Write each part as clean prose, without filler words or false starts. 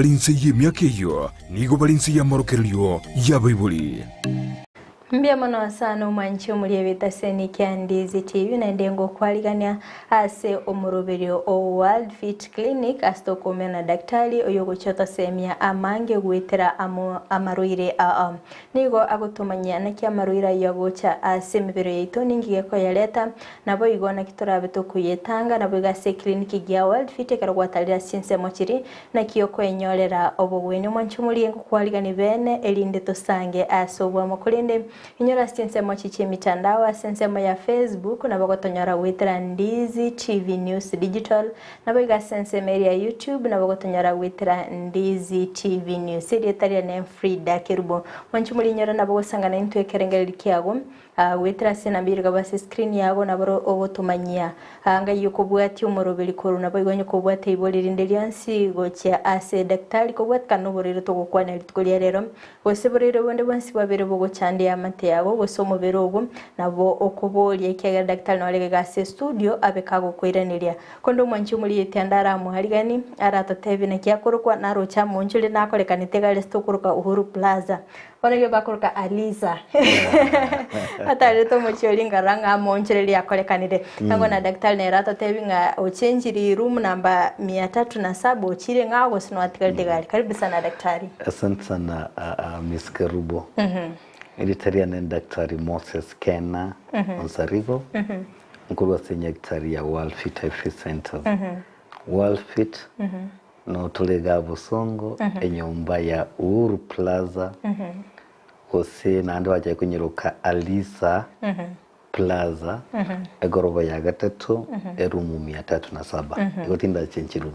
Bare inse y'emiaka eyio nigo bare inse y'amorokererio y'abaibori. Mbuya mono sana omwanchi omoria ebitaseni kia Ndizi TV naende ngokwarigania ase omoroberio o World Fit Clinic ase tokoumera na daktari oyo ogochia otosemia amange goetera amo amarwaire aa. Nigo agotomanyia naki amarwaire ayio agocha ase emebere yaito ninki gekoyareta Naboigo naki torabe tokoyetanga, naboigo ase eclinic gia World Fit ekero gwatarire ase chinsemo chiria, naki okwenyorera obogwenia omwanche omorie ngokwarigani beene erinde tosange ase obwamo. Korende inyore ase chinsemo echi chi'emitandao ase ensemo ya Facebook nabo ogotonyora goetera Ndizi TV News Digital, naboigo ase ensemo eria ya YouTube nabo ogotonyora goetera Ndizi TV News. Erieta riane Frida Kerubo. Mwanche omorie inyore nabo ogosangana intwe ekerengererio kiago. Goetera ase enamba ere igabwo ase screen yago nabo ogotomanyia ngai okobwatia omoroberi korwa naboigo onye kobwate ibori rinde rionsi gochia ase daktari kobwatikana noborwaire togokwana rituko ria rero gose borwaire bonde bwensi bwabere bogochandia amate yago gose omobere ogo nabo okoboria ekiagera daktari nore iga ase estudio abe kagokoiraneria. Konde omwanchi omorieti ande aramoarigani aratotebie naki akorokwa naroche amoonchorie nakorekanete iga aria ase tokoroka Uhuru Plaza. Bono nigo bakoroka Alisa. Atarete omochie oria nkarora ng'a amoonchoreria akorekanire. Nabo na daktari nere atotebi ng'a ochenchiri room number mia tatu na saba ochire ng'a gose nwatigarete iga aria. Karibu sana daktari. Asante sana Miss Kerubo. Erieta riane ni Daktari Moses Kena Onsarigo, nkorwa ase enyagitari ya World Fit Health Centers. World Fit Notore igaa bosongo enyomba ya Uhuru Plaza gose naende bachake konyeroka Alisa Plaza egoroba ya gatato erumu mia tatu na saba. Igo tindachenchi room.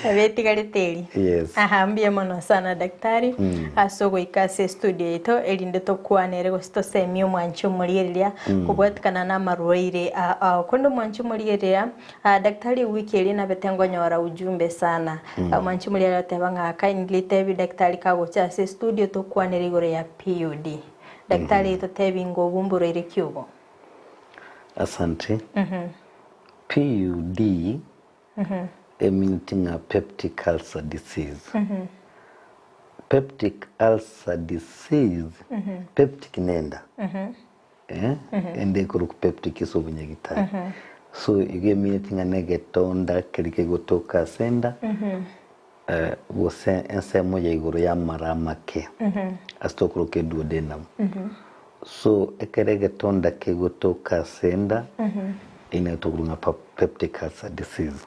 Betigarete eri. Yes. Aha, mbuya mono sana daktari ase ogoika ase estudio yaito erinde tokwanere gose tosemie omwanchi omorigereria kobwatikana na amarwaire ao. Korende omwanchi omorigereria Daktari ewiki eria nabete ngonyora ujumbe sana. Omwanchi omoria agoteba ng'a kindly tebi daktari kagocha ase estudio tokwanere igoro ya PUD. Daktari totebi ng'a obwo mborwaire ki obo? Asante. PUD eminti ng'a peptic ulcer disease. Peptic ulcer disease, peptic nenda. Ende ekorokwa peptic ase obonyagitari. So igo emineti ng'a negetonda keria kegotoka ase enda, gose ensemo ya igoro y'amara amake, ase tokoroka eduodenum. So ekero egetonda kegotoka ase enda, eyio nero tokoroka ng'a peptic ulcer disease.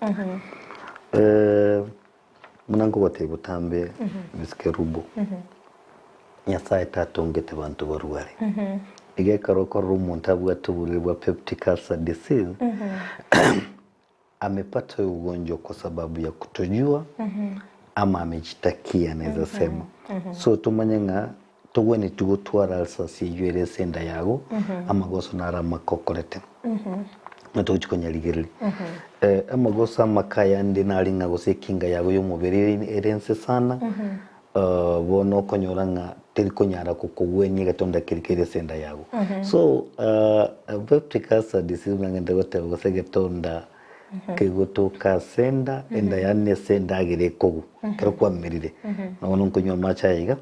Buna nkogotebia botambe Miss Kerubo, Nyasaye tatongete banto barware. Iga ekero okorora omonto abwate oborwaire bwa peptic ulcer disease, amepata ugonjwa kwa sababu ya kutojua ama amejitakia naeza sema. So tomanye ng'a togwenereti gotwara ulcers eywo ere ase enda yago, amagoso naro amake okorete. Buna togochia konyarigereria. Amagoso amake ayande nare ng'a gose ekinga yago y'omobere ere ere nse sana, bono okonyora ng'a teri konyara gokogwenia egetonda keria kere ase enda yago. So, peptic ulcer disease buna ng'ende goteba gose egetonda kegotoka ase enda, enda yaani ase endagera ekogwa ekero kwamerire, na bono nkonywa amache aya iga.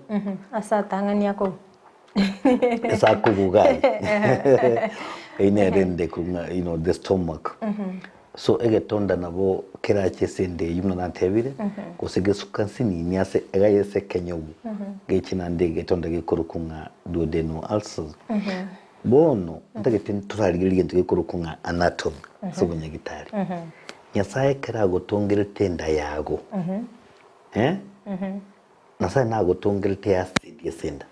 Ase atang'ani akogwa. Ase akogwa iga aye. Eyio nere enda ekogwa you know the stomach. So egetonda nabo kerache ase enda eyio buna natebire, gose gesuka nsinini ase iga ase ekenyogu, geche naende egetonda gekorokwa ng'a duodenal ulcers. Bono ntagete torarigererie egento gekorokwa ng'a anatomy ase obonyagitari. Nyasaye ekero agotongerete enda yago, eh, Nyasaye nagotongerete eacid ase enda.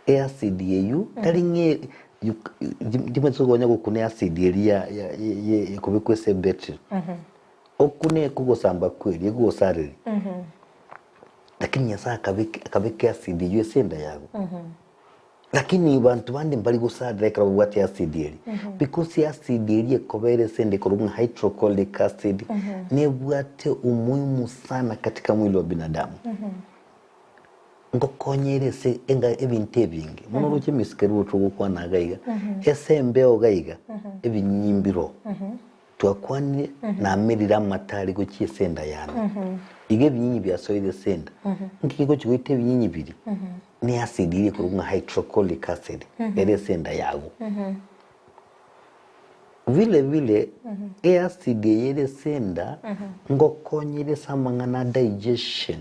Eacid eywo tari ng'a timanyeti okonya gokuna eacid eria ya ya ekobekwa ase ebetiri. Okune ekogosamba kweri egogosareria. Lakini Nyasaye akabeka akabeka eacid eywo ase enda yago. Lakini banto bande mbari gosarera ekero babwate acid eria because acid eria ekoba ere ase enda ekorokwa ng'a hydrochloric acid nebwate umuhimu sana katika mwili wa binadamu. Ngokonya ere ase enga ebinto ebinge mono oroche emisiko eria togokwana iga iga ase embeo iga iga ebinyinyi mbiroo. Twakwanire, namerire amate aria gochia ase enda yane. Iga ebinyinyi biasoire ase enda. Nki kegochia goita ebinyinyi biria? Ne acid eria ekorokwa ng'a hydrochloric acid ere ase enda yago. Vile vile eacid eye ere ase enda ngokonya ere ase amang'ana a digestion,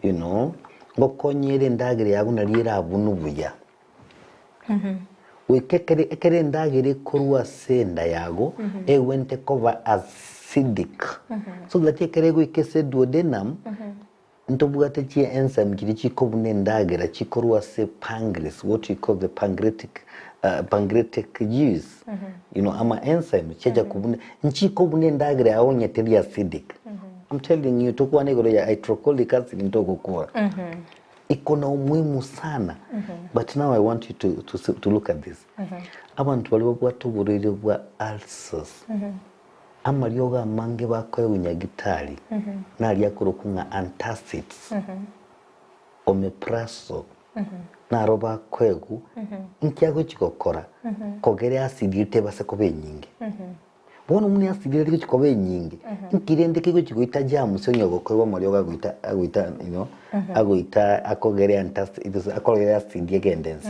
you know, ngokonya ere endagera yago naria erabunwe buya. Goika ekere ekere endagera ekorwa ase enda yago egwente koba acidic so that ekere egoika ase duodenum ntobwate chi enzyme chiria chikobuna endagera chikorwa ase pancreas what we call the pancreatic pancreatic juice you know ama enzyme chiacha kobuna nchikobuna endagera yago onye teri acidic I'm telling you tokwane igoro ya hydrochloric acid ntogokora. Iko na umuhimu sana but now I want you to, to, see- to look at this abantu baria babwate oborwaire bwa ulcers amariogo amange bakoegwa nyagitari naria akorokwa ng'a antacids omeprazole naro bakoegwa inki agochi gokora kogera acid eria tebase koba enyinge Bono buna esibiri rigochia koba enyinge, inki rende kegochia goita germs onye ogokoigwa amariogo agoita agoita you know, agoita akogere antacid gose akogere acid egende inse.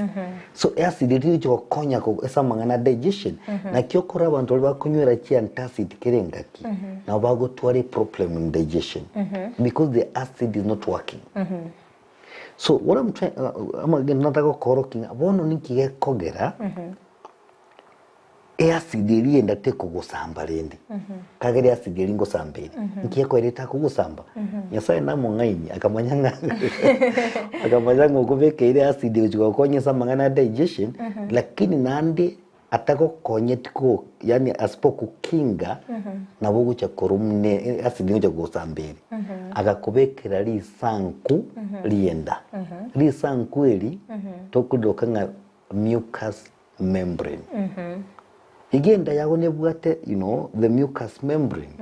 So acid eria rigochia gokonya ko ase amang'ana a digestion, naki okora abanto baria bakonywera chi antacid kera engaki, nabo bagotwara eproblem in digestion because the acid is not working. So what I'm trying amagena nataka gokorokia ng'a bono ninki gekogera. Easidi eria enda tekogosamba rende, kagere easidi eria ngosamba ere, nki ekoera etakogosamba? Nyasaye namong'aini akamanya ng'a akamanya ng'a okobekeire easidi egochia gokonya ase amang'ana a digestion, lakini naende atagokonyeti ko yaani asipokukinga nabo ogocha korwa easidi egocha kogosamba ere. Agakobekera risanku ri'enda. Risanku eri tokoriroka ng'a mucous membrane. Iga enda yago nebwate you know the mucous membrane.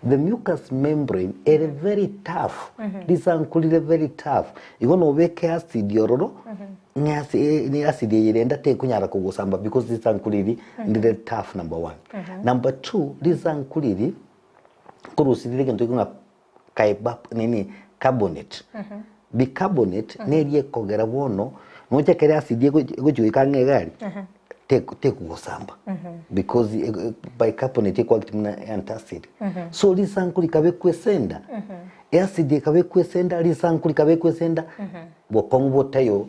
The mucous membrane ere very tough, risanku rire very tough. Igo nobeke acid ororo, ng'a aci ne acid eye ere enda tekonyara kogosamba because risanku riri ndire tough number one. Number two, risanku riri nkorusia rire egento gekong'a kaibap nini carbonate. Bicarbonate neri ekogera bono noche ekere acid egochi goika ang'e iga aria tekogosamba because bicarbonate ekoact buna antacid. So risanku rikabekwa ase enda, eacid ekabekwa ase enda, risanku rikabekwa ase enda, bokong'u botaiyo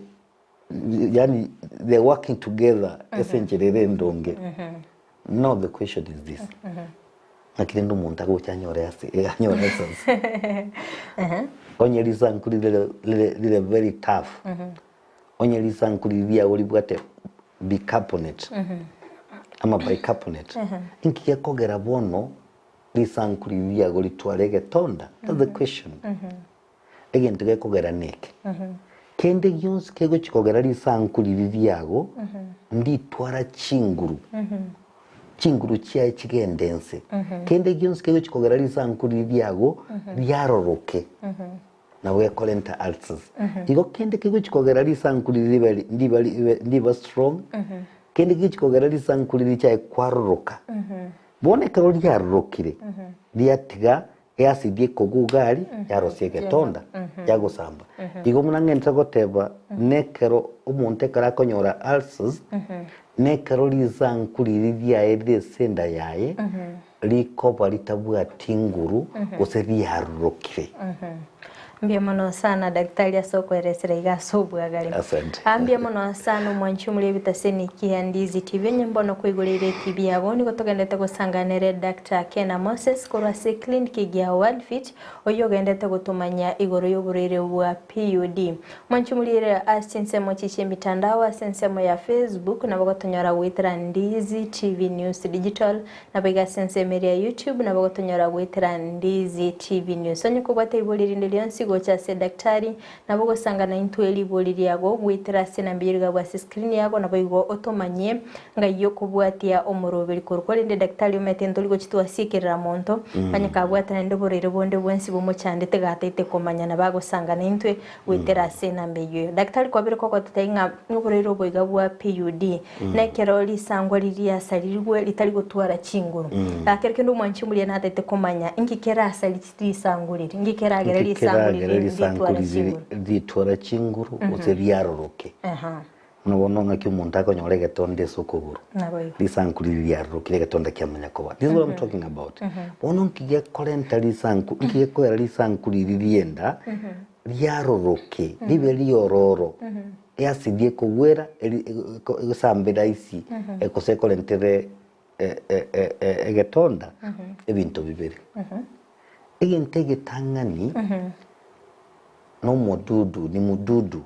yaani they are working together ase enchera ere endonge. Now the question is this, Naki rende omonto agocha anyore ase anyore esase? Onye risanku rire rire rire very tough, onye risanku riria riago ribwate bicarbonate ama bicarbonate, inki gekogera bono risanku riria riago ritware egetonda? That's the question. Egento gekogera neke, kende gionsi kegochia kogera risanku riria riago nditwara chinguru, chinguru chiaye chigende inse. Kende gionsi kegochia kogera risanku riria riago riaroroke, nabo gekorenta ulcers. Igo kende kegochia kogera risanku riria ribe ndiba ribe ndiba strong, kende kegochia kogera risanku riria richaye kwaroroka, bono ekero riarorokire, riatiga Easidi ekogwa ugari yarosia egetonda yagosamba. Igo buna ng'enche goteba nekero omonto ekero akonyora ulcers, nekero risanku riria riaye rire ase enda yaye rikoba ritabwati nguru gose riarurukire. Mbuya mono sana daktari ase okoeresera iga ase obwagare. Asante. Ah, mbuya mono sana omwanchi omori ebitaseni kia Ndizi TV onye mbono koigoreire etv yago nigo togendete gosangana ere Doctor Kena Moses korwa ase clinic gia World Fit oyio ogendete gotomanya igoro y'oborwaire bwa PUD. Omwanchi omori ere ase chinsemo chi chi'emitandao ase ensemo ya Facebook nabo gotonyora goetera Ndizi TV News Digital Naboigo ase ensemo eria ya YouTube nabo gotonyora goetera Ndizi TV News. Onye kobwate ibori rinde rionsi gose. gocha ase daktari, nabo ogosanga naintwe ribori riago goetera ase enamba eyio rigabwe ase screen yago naboigo otomanyie Ngai okobwatia omoroberi korwa korende daktari omanyete ntori gochia twasiekerera monto, onye kabwate naende oborwaire bonde bwensi bomochandete gataete komanya nabo agosanga naintwe goetera ase enamba eyio eyo. Daktari kwabire kogototebia ng'a oborwaire obo iga bwa PUD nekero risangwa riria riasarirwe ritari gotwara chinguru. Ekero kende omwanchi omoria nataete komanya inki kerasari risangu riria, inki keragere Inki risangu keragere riria risangu ritware riria chinguru. ritwara chinguru gose riaroroke. Buna bono ng'aki omonto akonyora egetonda ase okogoro, Naboigo. risanku riria riarorokire egetonda kiamanya koba. This is what I'm talking about. Bono nki gekorenta risanku, nki gekoera risanku riria rienda riaroroke, ribe riororo, eacid ekogwera eri eko egosambe rahisi gose ekorentere egetonda ebinto bibere. Egento egetang'ani nomodudu, ni mududu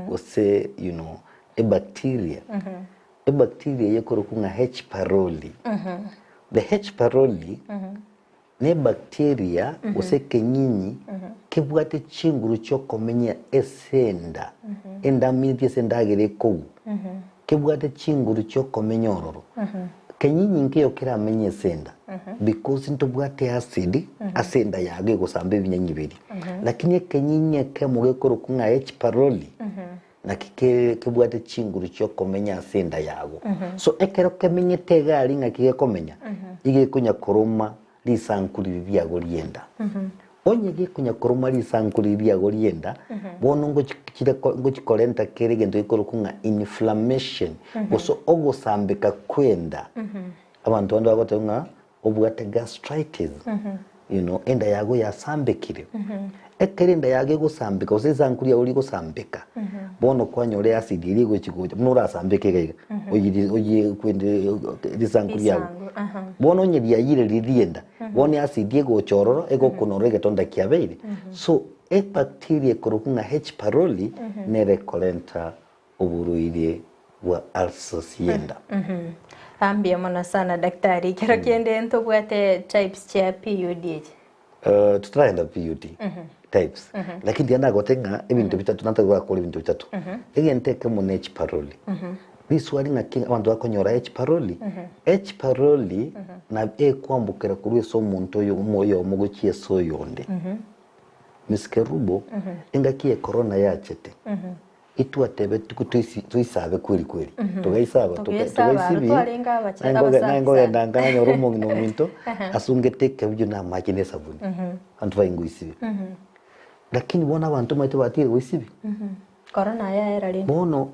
gose you know ebacteria, ebacteria eye ekorokwa ng'a H pylori. The H pylori ne ebacteria gose ekenyinyi kebwate chinguru chiokomenya ase enda, enda minto ase endagera ekogwa, kebwate chinguru chiokomenya ororo. Kenyinyi nkeiyo keramenye ase enda because ntobwate acid ase enda yago egosamba ebinyanyi biria. Lakini ekenyinyi ekemo gekorokwa ng'a H pylori naki kebwate chinguru chiokomenya ase enda yago. So ekero kemenyete iga aria ng'aki gekomenya, iga ekonya koroma risanku riria riago ri'enda. Onye gekonya koroma risanku riria riago ri'enda, bono ngochikorenta kere egento gekorokwa ng'a inflammation, gose ogosambeka kw'enda. Abanto bande bagoteba ng'a obwate gastritis, you know, enda yago yasambekire. Ekero enda yago egosambeka gose risanku riago rigosambeka, bono kwanyora eacid eria egochi gocha buna orasambeke iga iga, oyiri oyie kwende risanku riago. Risangu, aha. Bono onye riayire riria enda, bono eacid egocha ororo egokunora egetonda kiabeire. So ebacteria ekorokwa ng'a H pylori nere ekorenta oborwaire bwa ulcers y'enda. Ah, mbuya mono sana daktari. Ekero kende ntobwate types chia PUD echi. Eh, totaragenda PUD types lakini tiga ndagote ng'a ebinto bitato nataka gokora ebinto bitato egento ekemo ne H pylori riswali ng'aki abanto bakonyora H pylori H pylori nabo ekwambokera korwa ase omonto oyo oyomo gochia ase oyonde Miss Kerubo engaki ye corona yachete Itwatebetwe toisabe kweri kweri, togaisaba Togaisaba, aro togaisibia, twarenge abache- naye nkoge- naye abasafi nkogenda sana. nka nanyora omong'ina ominto asungete ekebuyu na amache na esabuni, abanto baye ngoisibia. Lakini bono abanto omanyete batigire goisibia, Korona yaera rende. bono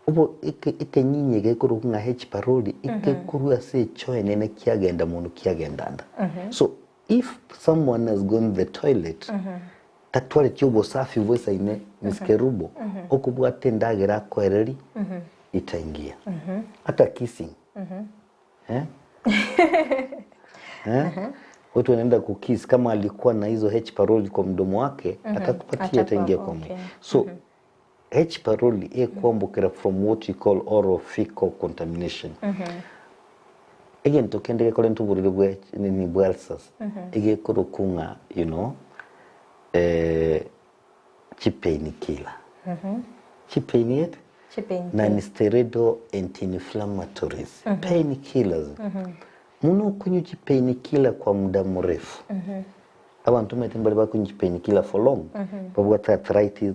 obo eke ekenyinyi eke gekorokwa ng'a H pylori, ekekorwa ase echoo enene kiagenda mono kiagenda nda. So if someone has gone the toilet, Tatwareti obosafi bw'esaine Miss Kerubo, okobwata endagera akoereria itaingia. Ata kissing. Eh? Eh? Watu wanaenda kukiss kama alikuwa na hizo H pylori kwa mdomo wake atakupatia itaingia kwa mwili. Okay. So H pylori ekwambukira from what we call oral fecal contamination. Egento kende gekorenta oborwaire bwa nini bwa ulcers egekorokwa ng'a you know chipain killer. Chipain gete? Chipain killer. Non steroidal anti inflammatories. Pain killers. Buna okonywa chipain killer kwa muda mrefu. Abanto omanyete mbare bakonywa chipain killer for long, babwate arthritis,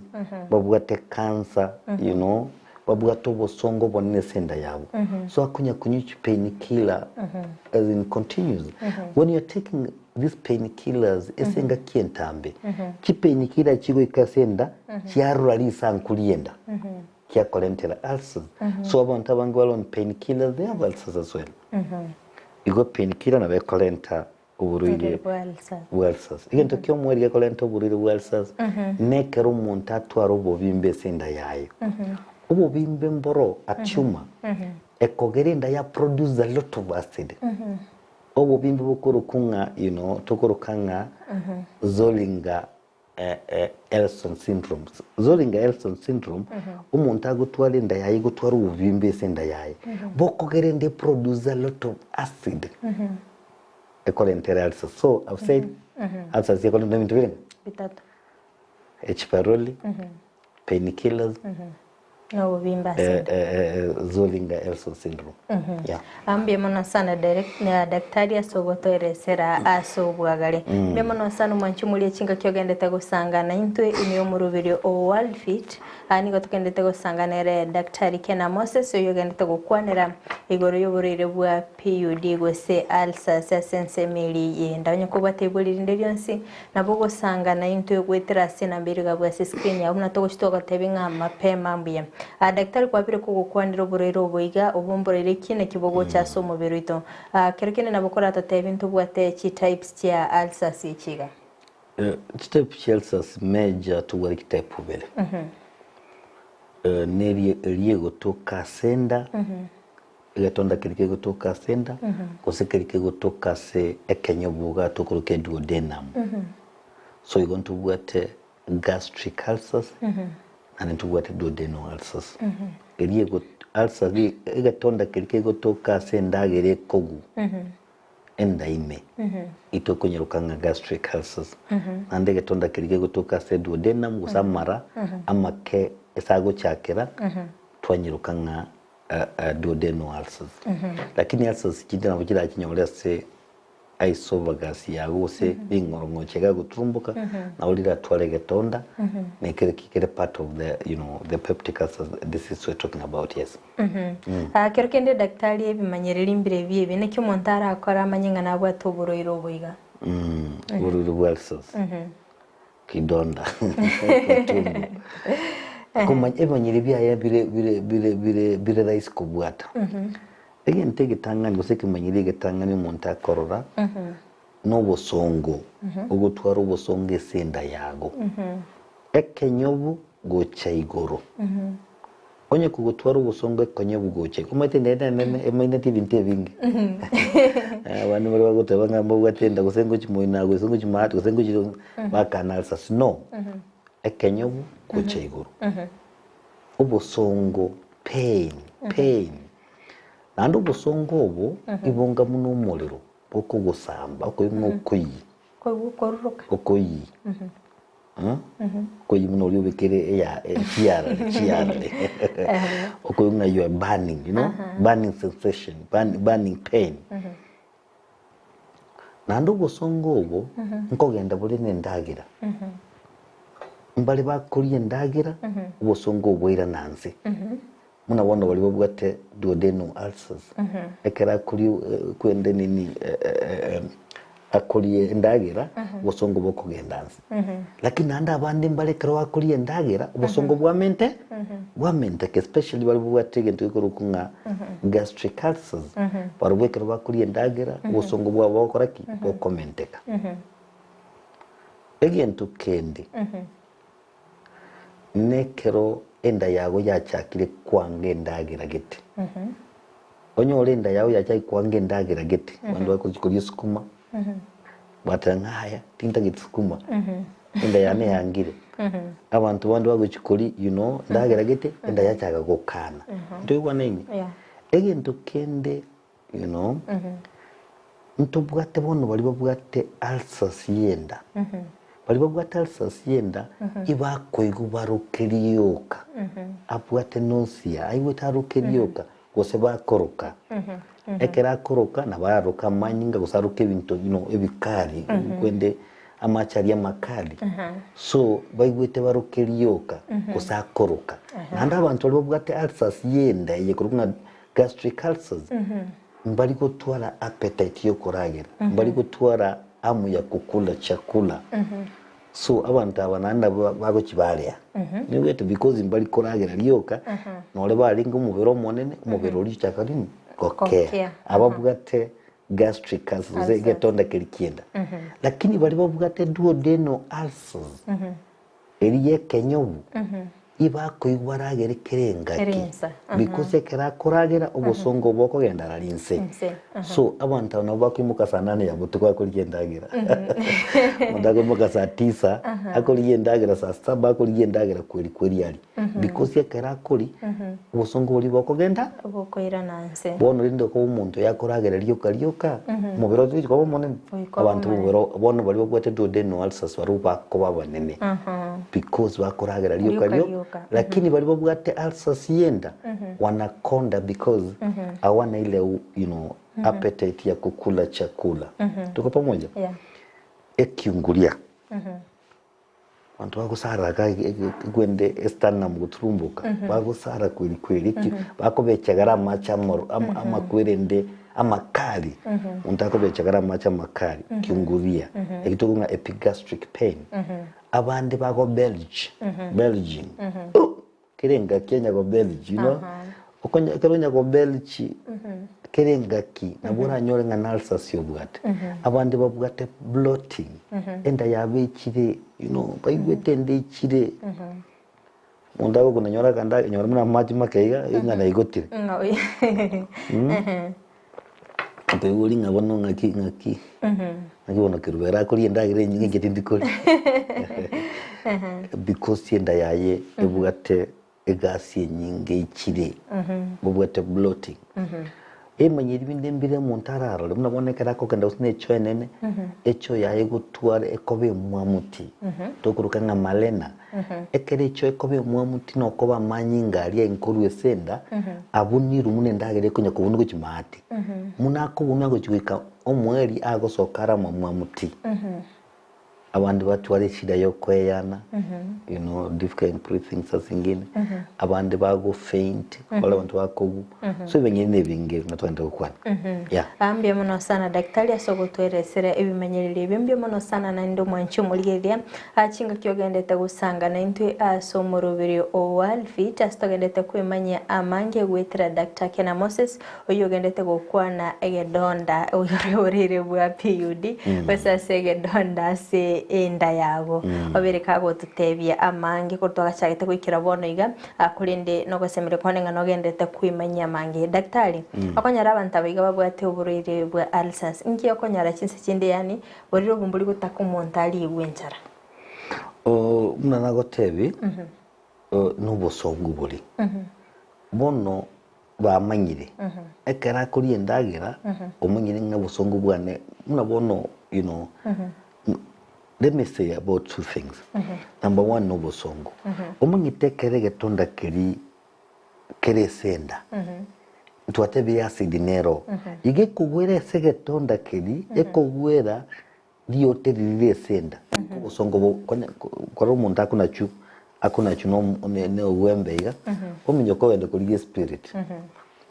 babwate cancer, you know, babwate obosongo obonene ase enda yabo. So akonya konywa chipain killer as in continuous. When you are taking these pain killers ase engaki entambe, chipain killer chigoika ase enda, chiarora risanku ri'enda, chiakorentera ulcers. So abanto abange bare on pain killers, they have ulcers as well. Igo pain killer nabo ekorenta oborwaire bwa ulcers. Egento kia omweri gekorenta oborwaire bwa ulcers nekero omonto atwara obobimbe ase enda yaye. Obobimbe mboro a tumor ekogera enda ya produce a lot of acid. Obobimbe bokorokwa ng'a you know tokoroka ng'a Zollinger Ellison syndrome. Zollinger Ellison syndrome omonto agotwara enda yaye egotwara obobimbe ase enda yaye bokogera enda eproduce a lot of acid ekorentera ulcer. So I've said ulcers ekorenta ebinto birenga? Bitato. H pylori, painkillers, Nobobimba ase enda. Zollinger Ellison syndrome. Yeah. Mbuya mono sana direct, na daktari ase ogotoeresera ase obwagare. Mbuya mono sana omwanchi omoria chingaki ogendete gosangana intwe ime y'omoroberio o World Fit. Aa nigo togendete gosangana ere Daktari Kena Moses oyio ogendete gokwanera igoro y'oborwaire bwa PUD gose ulcers ase ensemo eria y'enda. Onye kobwate ibori rinde rionsi Nabo ogosangana intwe goetera ase enamba ere igabwe ase screen yao buna togochia togotebia ng'a mapema mbuya. Ah, daktari kwabire kogokwanera oborwaire obo iga, obo mborwaire ki naki bogocha ase omobere oito. Ah, kero kende nabo koratotebie ntobwate chi types chia ulcers echi iga. Chitype chia ulcers major tobwate chitype ibere. Neria eria egotoka ase enda. Egetonda keria kegotoka ase enda, gose keria kegotoka ase ekenyobuga tokoroka eduodenum. So igo ntobwate gastric ulcers naende ntobwate duodenal ulcers. Eria ego ulcer ri egetonda keria kegotoka ase endagera ekogu enda ime, itokonyeroka ng'a gastric ulcers. Naende egetonda keria kegotoka ase eduodenum gose amara amake ase agochakera twanyeroka ng'a duodenal ulcers. Lakini ulcers chinde nabo chirachinyore ase esophagus yago gose ring'orong'oche iga goturumboka nabo riratware egetonda na ekere kere part of the you know the peptic ulcers disease we're talking about yes. Ah, kero kende daktari ebimanyereri mbire ebi ebi naki omonto arakore amanye ng'a nabwate oborwaire obo iga? Oborwaire bwa ulcers. Kidonda tumbo. Komanya ebimanyiri biaye bire bire bire bire bire rahisi kobwata. Egento egetang'ani gose ekemanyiri egetang'ani omonto akorora na obosongo, ogotwara obosongo ase enda yago. Ekenyobu gocha igoro. Onye kogotwara obosongo ekonyobu gocha igoro. Omanyete enda ere enene emaineti ebinto ebinge. Abande mbare bagoteba ng'a mbabwate enda gose ngochi moino gose ngochi maate gose ngochi bakana ulcers. No, ekenyobu gocha igoro. Obosongo pain, pain. Naende obosongo obo ibonga buna omorero bokogosamba okoigwa ng'a okoiyie. Koigwa okoruruka. Okoiyie. Okoiyie buna oria obekire eya chiarare chiarare. Okoigwa ng'a you are burning you know, burning sensation, burning pain. Naende obosongo obo nkogenda bore na endagera. Mbare bakoria endagera, obosongo obo bwairana nse. Buna bono baria babwate duodenal ulcers, ekero akoria kwende nini akoria endagera, obosongo bokogenda nse. Lakini naende abande mbare ekero bakoria endagera, obosongo bwamente bwamenteka especially baria babwate egento gekorokwa ng'a gastric ulcers, barobwo ekero bakoria endagera, obosongo bwabo bogokora ki? Bokomenteka. Egento kende. Nekero enda yago yachakire kwanga endagera gete, onyore enda yago yachakire kwanga endagera gete, abanto bagochia koria esukuma, bateba ng'a aya tintageti sukuma, enda yane yangire. Abanto bande bagochia koria you know endagera gete, enda yachaka gokana. Ntoigwanaini? Yeah. Egento kende you know, ntobwate bono baria babwate ulcers y'enda, baria babwate ulcers y'enda ibakoigwa baroke rioka, abwate nausea, aigwete aroke rioka, gose bakoroka. Ekero akoroka nabo araroke amanyinga gose aroke ebinto you know ebikari kwende amache aria amakali, so baigwete baroke rioka gose akoroka. Naende abanto baria babwate ulcers y'enda eye korokwa ng'a Gastric ulcers mbari gotwara appetite yokoragera, mbari gotwara hamu ya kukula chakula. So abanto aba naende nabo bagochi barea. Nigoete because mbari koragera rioka, nore barenge omobere omonene, omobere oria ochaka nini? Gokea. Gokea. Ababwate gastric ulcers gose Ulcers. egetonda keria kienda. Lakini baria babwate duodenal ulcers, eria ya ekenyobu. Ibakoigwa aragere kera engaki Kera ensa, aha. because ekero akoragera obosongo obo bokogenda arari inse. Inse, aha. So abanto aba nabo bakoimoka saa nane ya botuko bakorigia endagera. Omonto akoimoka saa tisa akorigia endagera saa saba akorigia endagera kweri kweri aria. Because ekero akoria obosongo boria bokogenda Bokoirana nse. Bono rende okoba omonto oyakoragera rioka rioka, omobere oye togochia koba omonene. Goika obe Abanto omonene. bomobere bono baria babwate duodenal ulcers barobwo bakoba abanene because bakoragera rioka Rioka rio rioka, lakini baria babwate ulcers yenda wanakonda because hawana ile you know, appetite ya kukula chakula. Tuko pamoja? Yeah. Ekiunguria. Abanto bagosara iga egwende esternum goturumboka, bagosara kweri kweri eki bakobechegera amache amoro amakwerende amakali, omonto akobechegera amache amakali kiunguria, eki tokong'a ng'a epigastric pain. Abande bago belch, belching, oh! Kera engaki onya gobelch, you know, okonya ekero onya gobelch kera engaki nabo oranyore ng'a na ulcers obwate. Abande babwate bloating, enda yabo echire you know, baigwete enda echire, omonto agokuna nyora akanda nyora buna amache make iga, ng'a naigotire. Ng'a oyo. Nkoigwa ng'a bono ng'aki ng'aki ng'aki bono kerubo ere akoria endagera enyinge inche tindi koria because enda yaye ebwate egasi enyinge eichire bobwate bloating. Emanyiri binde mbire omonto ararore buna bono ekero akogenda gose na echoo enene, echoo yaye egotwara ekoba emwamu ti, tokoroka ng'a malena. Ekero echoo ekoba emwamu ti nokoba amanyinga aria enkorwa ase enda, abunirwe buna endagera ekonya kobunwa gochia maate. Buna akobunwa agochia goika omoerio agosoka are amamwamu ti. Abande batwara eshida ya okoeyana, you know, difficult breathing saa zingine, abande bago faint, bare abanto bakogwa, so ebinyiri na ebinge buna togenda gokwana, yeah. Aa mbuya mono sana daktari ase ogotoeresera ebimenyereri ebi mbuya mono sana naende omwanchi omorigereria aa chingaki ogendete gosanga naintwe ase omoroberio o World Fit ase togendete kwemanyia amange goetera Doctor Kena Moses Oyio ogendete gokwana egedonda oyore oreire bwa PUD, gose ase egedonda ase enda yago. Obeire kagototebia amange korwa twagachagete goikera bono iga, ah, korende nogosemeria kwane ng'a nogenderete kwemanyia amange. Daktari, okonyora abanto aba iga babwate oborwaire bwa ulcers, inki okonyora chinsa chinde yaani borire obo mbori gotaka omonto arigwe enchara? Oh, buna nagotebi, nobosongo boria. Bono bamanyire, ekero akoria endagera, omanyire ng'a obosongo bwane buna bono you know, let me say about two things. Number one na obosongo, omanyete ekero egetonda keria kere ase enda, twatebire acid nero, iga ekogwera ase egetonda keria, ekogwera Riote riri ase enda, obosongo bo konya korora omonto akonachu akonachu no ne ne obwembe iga, ominyoka ogende korigia espirit.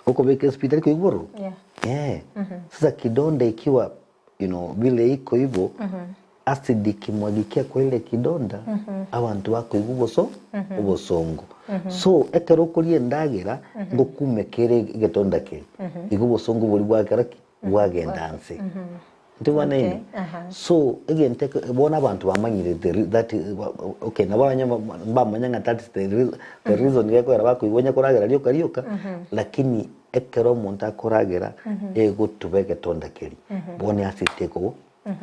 Okobeka espirit tari koigwa bororo? Yeah. Eh. Sasa kidonda ikiwa you know vile iko ivo, acid ikimwagikia kwa ile kidonda, abanto bakoigwa oboso obosongo. So ekero okoria endagera, ngokumeka ere egetonda keria, igo obosongo boria bwakora ki? Bwagenda nse. Ntobwanaini? Okay, aha. So egento eke bono abanto bamanyire the re that okay nabo abanye mbamanya ng'a that is the reason the reason gekogera bakoigwa onye koragera rioka rioka, lakini ekero omonto akoragera egotuba egetonda keria, bono ase teko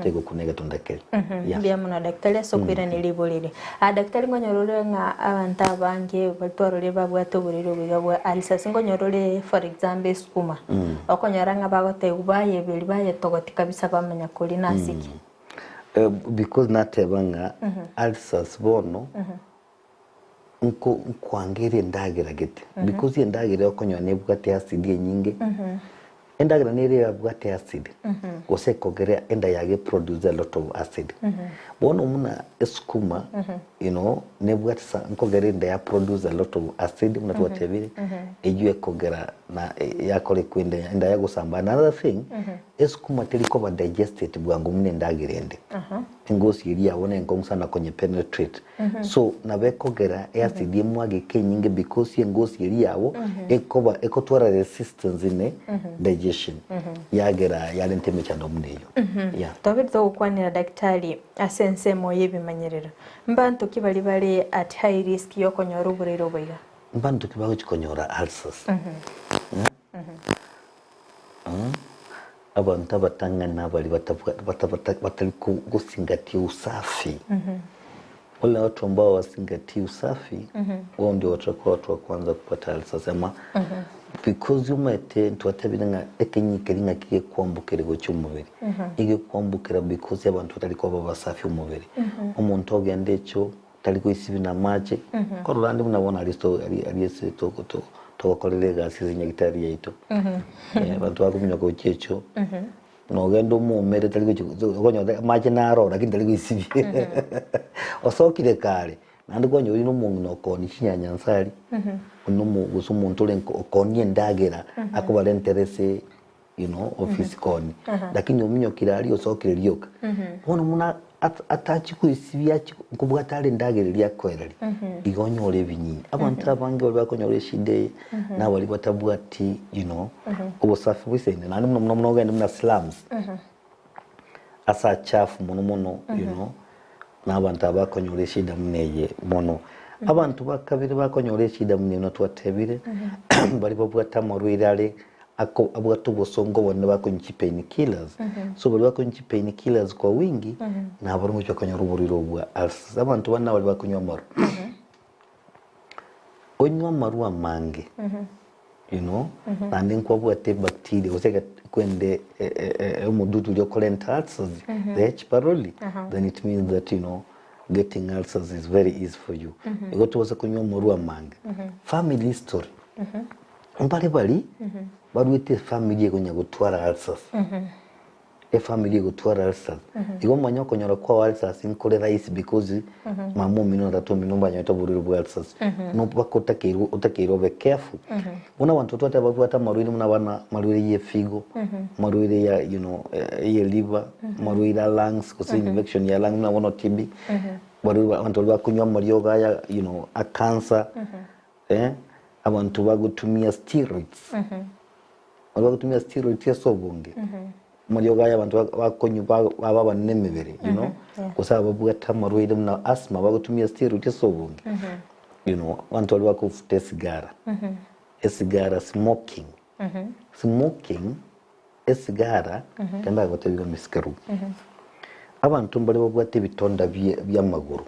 tegokuna egetonda keria. Yeah. Mbuya mono daktari ase okoirania ribori eri. Ah, daktari nkonyora ore ng'a abanto abange baria twarorire babwate oborwaire obo iga bwa ulcers, nkonyora ore for example esukuma, okonyora ng'a bagotebiwa bayeberia bayetogotia kabisa bamanya koria nase ki? Eh, because nateba ng'a ulcers bono nko nkwangeria endagera gete because endagera okonyora nebwate acid enyinge endagera nere yabwate acid gose ekogera enda yago eproduce a lot of acid bono buna esukuma you know nebwate sa nkogera enda ya produce a lot of acid buna twatebire eywo ekogera. na yakorekwa enda enda yagosamba. Another thing, esukuma teri koba digested bwango buna endagera ende. Engosi eria yabo nenkong'u sana konye penetrate. So nabo ekogera eacid emwageke enyinge because engosi eria yabo ekoba ekotwara resistance ime digestion yagera yarenta emechando buna eyio. Yeah. Twabire togokwanera daktari ase ensemo y'ebimanyerero. Mbanto ki baria bare at high risk y'okonyora oboraire obo iga? Mbanto ki bagochia konyora ulcers? Abanto abatang'ani nabaria batari gosingatia usafi. Wale watu ambao hawazingatii usafi wao ndio watakuwa watu wa kwanza kupata ulcers ama because omanyete ntwatebire ng'a ekenyia keria ng'aki gekwambukera gochia omobere. Egekwambukera because abanto batari koba abasafi omobere. Omonto ogenda echoo tari goisibia na amache, korora ande buna bono aria to aria ase to to togokorera egasi ase enyagitari yaito. Abanto bakominyoka gochia echoo, nogenda omoumere tari gochi okonyora amache naro lakini tari goisibia. Osokire kare, naende kwanyorire na omong'ina okoonia chinyanya nse aria, buna omo gose omonto ore nko okoonia endagera, akobarentera ase you know office koni lakini ominyokire aria osokire rioka bono buna atachi goesibia achi nkobwata are endagera eria akoereria igo onyore ebinyinyi. Abanto abange baria bakonyora eshida eye nabaria batabwati you know obosafi bwa naende mono mono ogende buna slums ase achafu mono mono you know na abanto aba bakonyora eshida buna eye mono. Abanto ba kabere bakonyora eshida buna eye buna twatebire baria babwate amarwaire are ako abwate obosongo obonene bakonywa chipain killers. So baria bakonywa chipain killers kwa wingi nabo ngochia bakonyora oborwaire obwo bwa ulcers. Abanto bande nabari bakonywa amarwa. Onywe amarwa amange you know naende nkwabwate ebacteria gose ege- kwende omodudu oria okorenta ulcers the H pylori then it means that you know getting ulcers is very easy for you. Igo tobasa konywa amarwa amange. Family history, mbare baria barwete efamiri ekonya gotwara ulcers. Efamiri egotwara ulcers igo omanye okonyora kwao ulcers nkore rahisi because mama omino na tata omino mbanyorete oborwaire bwa ulcers no mpaka otakeirwe otakeirwe obe careful. Bono abanto twateba babwate amarwaire buna abana amarwaire ya efigo, amarwaire ya you know ye liver, amarwaire a lungs gose infection ya lungs buna bono TB, barwaire abanto baria bakonywa amariogo aya you know a cancer abanto bagotumia steroids. Baria bagotumia steroids ase obonge, amariogo aya abanto bakonywa baba abanene emebere you know, gose ababwate amarwaire buna asthma bagotumia steroids ase obonge, you know, abanto baria bakofuta esigara, esigara smoking, smoking, esigara, ekero ndagotebie iga Miss Kerubo, abanto mbare babwate ebitonda bi'amagoro,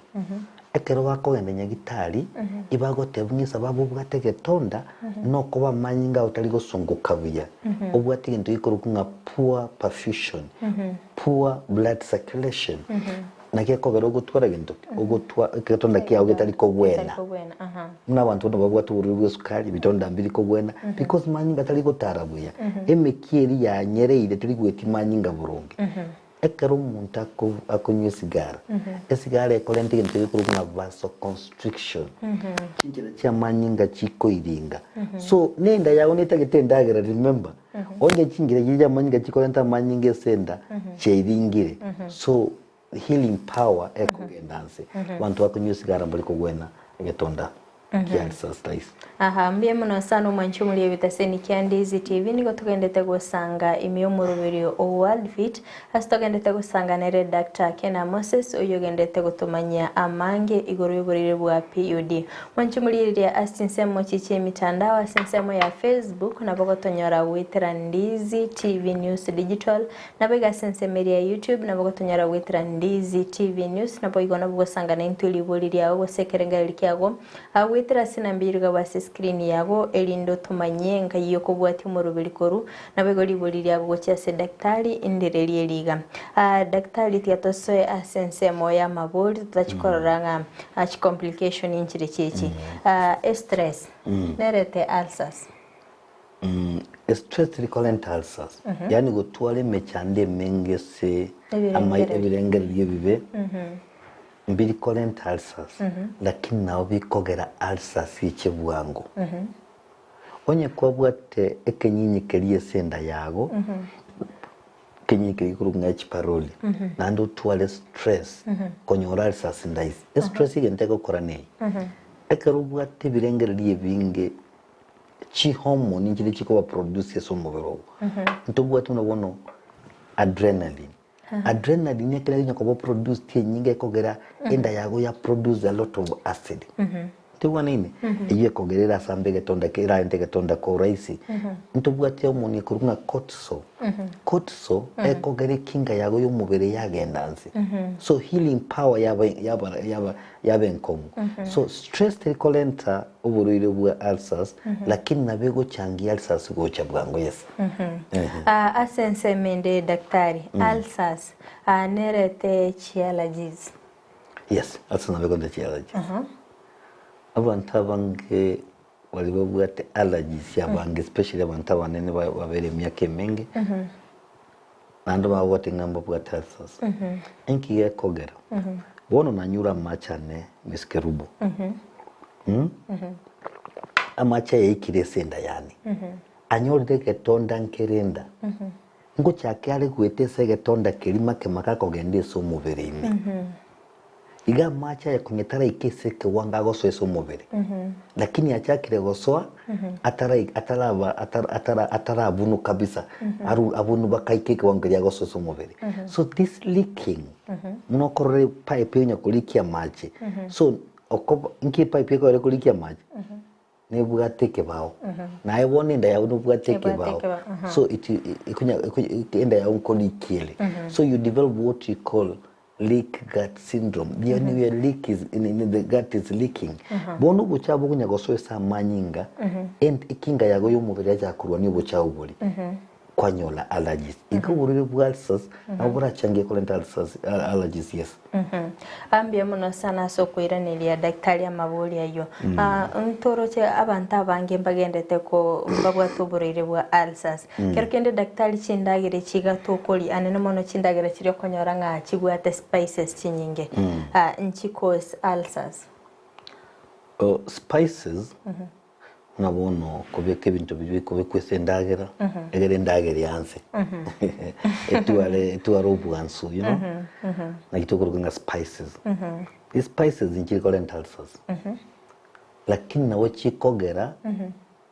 ekero bakogenda nyagitari, ibagotebia ng'a esababu obwate egetonda, nokoba amanyinga ao tari gosunguka buya, obwate egento gekorokwa ng'a poor perfusion, poor blood circulation, naki ekogera ogotwara gento ki? Ogotwa egetonda kiago getari kogwena. Buna abanto bono babwate oborwaire bwa esukari, ebitonda mbiri kogwena, because manyinga tari gotara buya, emekia eria yanyereire teri goetia manyinga boronge. Ekero omonto akonywa esigara, esigara ekorenta egento gekorokwa ng'a vasoconstriction, chinchera chi'amanyinga chikoiringa. So, na enda yago netagete endagera remember, onye chinchera chiria chi'amanyinga chikorenta amanyinga ase enda chiairingire, so healing power ekogenda nse. Abanto bakonywa esigara mbari kogwena egetonda. kia exercise. Aha, mbuya mono sana omwanchi omori ebitaseni kia Ndizi TV nigo togendete gosanga ime y'omoroberio o World Fit ase togendete gosanga nere Doctor Kena Moses oyio ogendete gotomanyia amange igoro y'oborwaire bwa PUD. Mwanchi omorigereria ase chinsemo chi chi'emitandao ase ensemo ya Facebook nabo gotonyora goetera Ndizi TV News Digital Nabo iga ase ensemo eria ya YouTube nabo gotonyara goetera Ndizi TV News naboigo nabo gosanga naintwe ribori riao gose ekerengererio kiago goetera ase enamba eyio rigabwe ase screen yago erinde otomanyie nkai okobwatia omoroberi korwa naboigo ribori riago gochia ase daktari indererie riga. Daktari tiga tosoe ase ensemo ya amabori totachi korora ng'a chicomplication nchire chichi. Estress nerete ulcers. Stress rikorenta ulcers, yaani gotwara emechando emenge ase ebirengererio ebibe mbirikorenta ulcers, lakini nabo bikogera ulcers eche bwango. Onye kwabwate ekenyinyi keria ase enda yago, ekenyinyi keria gekorokwa ng'a H pylori, naende otware stress, konyora ulcers ndaisi. Estress egento egokora neye, ekero obwate ebirengererio ebinge, chihormone nchiria chikoba produced ase omobere ogo, ntobwate buna bono adrenaline. Adrenaline ekero yagonya koba produced enyinge ekogera enda yago ya produce a lot of acid. Ntobwanaine? Eyio ekogera erasambe egetonda ke erarente egetonda kwa urahisi. Ntobwate hormone ekorokwa ng'a cortisol. Cortisol ekogera ekinga yago ya omobere yagenda nse. So healing power yaba yaba yaba yaba enkong'u. So stress teri korenta oborwaire bwa ulcers lakini nabo egochangia ulcers gocha bwango yes. Ah, ase ensemo ende daktari, ulcers ah, nerete chiallergies. Yes, ulcers nabo ekorenta chiallergies. Abanto abange baria babwate allergies abange especially abanto abanene babere emiaka emenge, naende babwate ng'a mbabwate ulcers. Inki gekogera? Bono nanyure amache ane Miss Kerubo, Amache aya aikire ase enda yane, anyorire egetonda nkere enda, ngochake are goeta ase egetonda keria make make akogenda ase omobere ime. Iga amache aya konya taraika ase ekewango agosoa ase omobere, lakini achakire gosoa atarai ataraba atara atara atarabunwa kabisa, aru abunwe mpaka aike ekewango keria agosoa ase omobere. So this leaking, buna okorora epipe onya korikia amache, so okoba inki epipe ekogera ekorikia amache? Nebwate ekebao. Naye bono enda yago nobwate Ebwate ekebao. ekebao, aha. So it ikonya enda yago nkorikia ere. So you develop what you call leak gut syndrome. Yani your leak is in, in the gut is leaking. Bono obochafu bokonya gosoa ase amanyinga, ent ekinga yago ya omobere yachaka korwania obochafu boria. Kwanyola allergies. Iga oborwaire bwa ulcers nabo borachangie korenta ulcers allergies yes. Ah, mbuya mono sana ase okoiraneria daktari amabori ayio. Ah, ntoroche abanto abange mbagendete ko mbabwate oborwaire bwa ulcers. Kero kende daktari chindagera echi iga tokoria anene mono chindagera chiria okonyora ng'a chibwate spices chinyinge. Ah, nchi cause ulcers. Oh, spices Buna bono kobeka ebinto biria bikobekwa ase endagera, egere endagera eanse, etware etware obwansu you know, naki tokoroka ng'a spices. Espices nchiri korenta ulcers, lakini nabo chikogera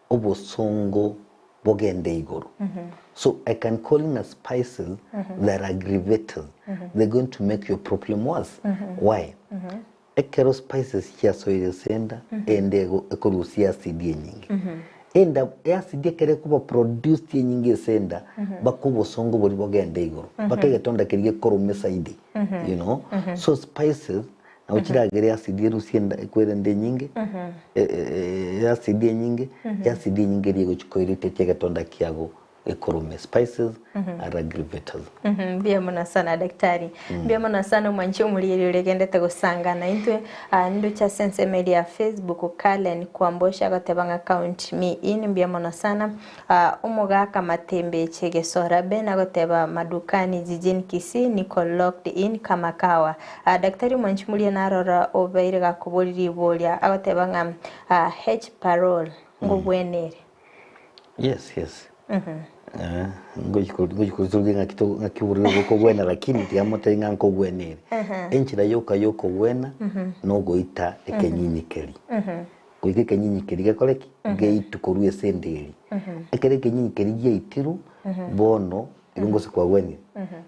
obosongo bogende igoro. So I can call ng'a spices they are aggravators, they're going to make your problem worse. Why? Ekero spices chiasoire ase enda, enda ego ekorusia acid enyinge. Enda eacid ekero ekoba produced enyinge ase enda, mpaka obosongo boria bogende igoro, mpaka egetonda keria gekoroma esaidi, you know. So spices nabo chiragere acid erusie enda ekwere enda enyinge, acid enyinge, acid enyinge eria egochi koiritetia egetonda kiago Ekorome, spices are aggravators. Mbuya mono sana daktari. Mbuya mono sana omwanchi omorieri oria ogendete gosanga naintwe. Ah, nindoche ase ensemo eria ya Facebook Kalen Kwambosha agoteba ng'a count me in mbuya mono sana. Ah, omogaka Matembeche Gesora Ben agoteba madukani jijini Kisii niko locked in kama kawa. Ah, daktari omwanchi moria narora obeire gakoboria riboria agoteba ng'a ah, H parole ngobwenere. Yes, yes. Eh, ngochikorutoria ng'aki to- ng'aki oborwaire bokogwena lakini tiga motebie ng'a nkogwena ere. Enchera yoka yokogwena nogoita ekenyinyi keria. Goika ekenyinyi keria gekore ki? Geitwe korwa ase enda eria. Ekero ekenyinyi keria giaitirwe, bono igo ngose kwagwenire.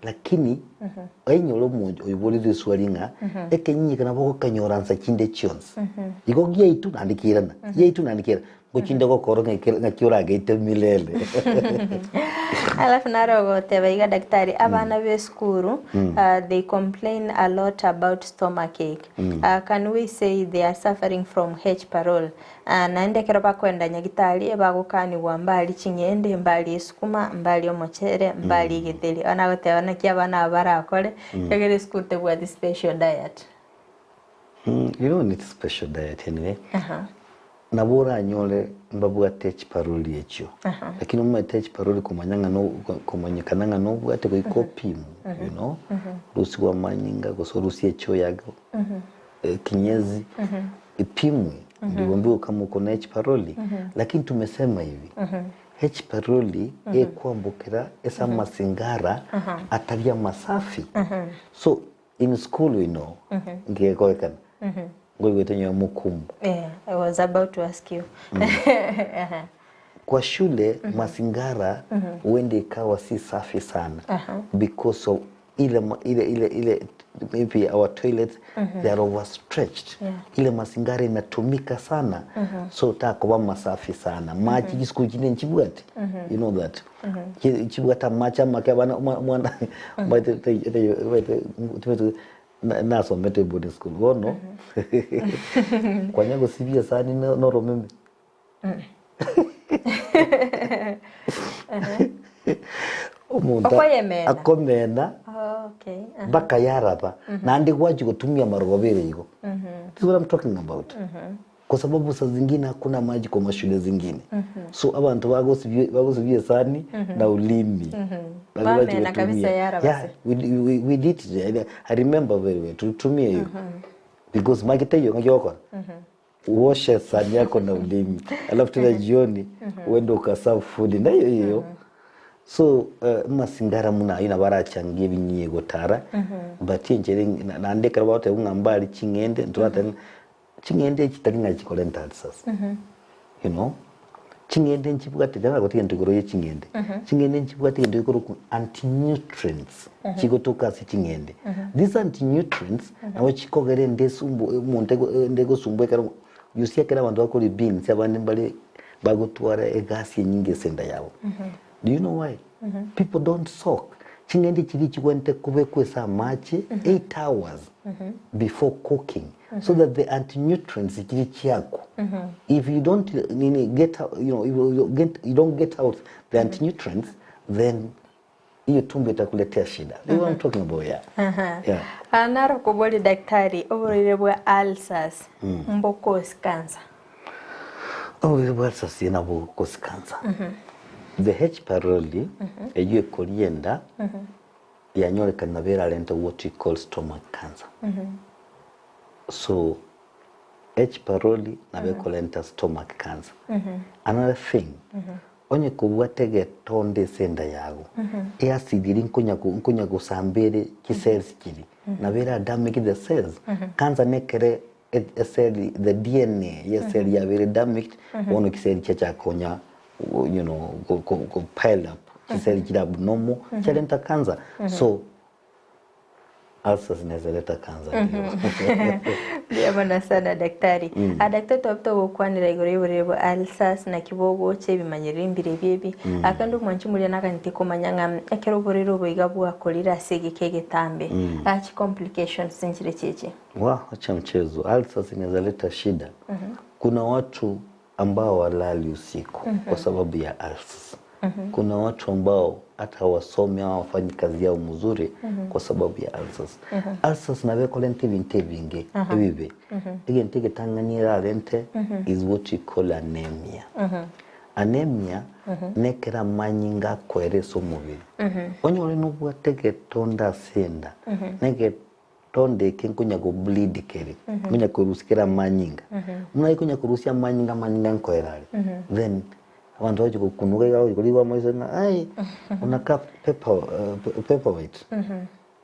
Lakini oinyore omonto oiborire eswali ng'a ekenyinyi eke nabo ogokenyora nsa chinde chionsi. Igo giaitwe naende kiairana, giaitwe naende kiairana. Ngochinde gokora ng'aki ng'aki orageite milele. Alafu naro ogoteba iga daktari abana be esukuru uh, they complain a lot about stomach ache uh, can we say they are suffering from H parole uh, naende ekero bakoenda nyagitari ebagokanigwa mbari ching'ende mbari esukuma mbari omochere mbari egetheri bono agoteba naki abana aba barakore ekero esukuru tebwati special diet You don't need special diet anyway. Nabo oranyore mbabwate chiparoli echio. Lakini omanyete chiparoli komanya ng'a no komanyekana ng'a nobwate goika opimwe, you know. Orusigwe amanyinga gose orusie echoo yago, ekinyezi. ipimwe ndio uambiwe kama uko na H pylori lakini tumesema hivi H pylori ekwambukira ase amasingara atari amasafi so in school we know ngekorekana ngoigwete nyowe mokumu Yeah, I was about to ask you. kwa shule masingara huenda ikawa si safi sana because of ile ma- ile ile ile maybe our toilets they are overstretched Yeah. ile masingara inatumika sana so takuba masafi sana machi chisiku chine nchibwate you know that Chi- chibwata machi amake abana mwana nasomete boarding school bono kwanya gosibia sani noromeme omonto Okoyemena. akomena Oh, okay. mpaka yaraba naende gwachi gotumia marogoba ere igo This is what I'm talking about kwa sababu saa zingine hakuna maji kwa mashule zingine so abantu bagosibia esani na ulimi Bali Bamena bachi kabisa gotumia. yaraba Yeah, we did it. I remember very well tulitumia hiyo because maji taiyo ng'aki uoshe sahani yako na ulimi alafu tena jioni uende ukaserve food na hiyo hiyo so masingara muna ayo nabo arachangia ebinyiye gotara but enchere naende ekero bagoteba ng'a mbari ching'ende ntorateba ching'ende echi tari ng'a chikorenta ulcers you know ching'ende nchibwate tari gento igoro ya ching'ende ching'ende nchibwate egento gekorokwa anti-nutrients chigotoka ase ching'ende these anti-nutrients nabo chikogera ende esumbu omonto ende egosumbua ekero you see ekero abanto bakori beans abande mbare bagotwara egasi enyinge ase enda yabo do you know why people don't soak ching'ende chiria chigwenerete kobekwa ase amache 8 hours before cooking so that the anti-nutrients chiri chiakwa if you don't nini get out, you know, if you get, you don't get out the anti-nutrients then hiyo tumbo itakuletea shida mm -hmm. what I'm talking about yeah. Yeah. Naro kobori daktari oborwaire bwa ulcers mbokosi cancer. Oborwaire bwa ulcers nabo bokosi cancer the H pylori eywo ekoria enda yanyorekana nabo erarente what we call stomach cancer so H pylori nabo ekorenta stomach cancer another thing onye kobwate egetonda ase enda yago eacid eria nkonya nkonya gosamba ere chicells chiria nabo era damage the cells cancer nekere ecell the DNA ya ecell yabeire damaged bono chiseli chiachaka konya you know go, go, go pile up chiseli chire abnormal chiarenta cancer so ulcers zinaweza leta cancer ndio. Mbuya mono sana daktari. Ah, daktari twaba togokwanera igoro y'oborwaire bwa ulcers naki bogocha ebimanyerero mbire ebi ebi. Ah, kande omwanchi moria naganeti komanya ng'a ekero oborwaire obo iga bwakorire ase egeka egetambe ah, chi complications nchire chichi. Wa, acha mchezo. Ulcers inaweza leta shida. Kuna watu ambao walali usiku kwa sababu ya ulcers. Kuna watu ambao hata hawasomi au hawafanyi kazi yao mzuri kwa sababu ya ulcers. Ulcers nabo ekorenta ebinto ebinge ebibe. Egento egetang'ani erarente is what we call anemia. Anemia nekero amanyinga akoera ase omobere. Onyore nobwate egetonda ase enda, na egetonda eke nkonya go bleed kere, nkonya korusia kere amanyinga. Buna aye konya korusia amanyinga, amanyinga nkoera are. Then abanto bagochia gokunuka iga bagochia korigwa amaiso ng'a ai unakaa paper, paperweight.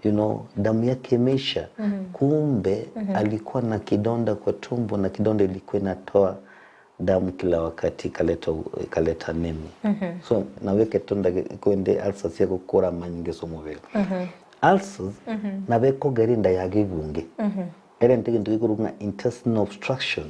You know, damu yake imeisha. Kumbe alikuwa na kidonda kwa tumbo na kidonda ilikuwa inatoa damu kila wakati ikaleta ikaleta anemia. So nabo egetonda kwende ulcers egokora amanyinga ase omobere. Ulcers nabo ekogera enda yago ebunge. Erente egento gekorokwa ng'a intestinal obstruction.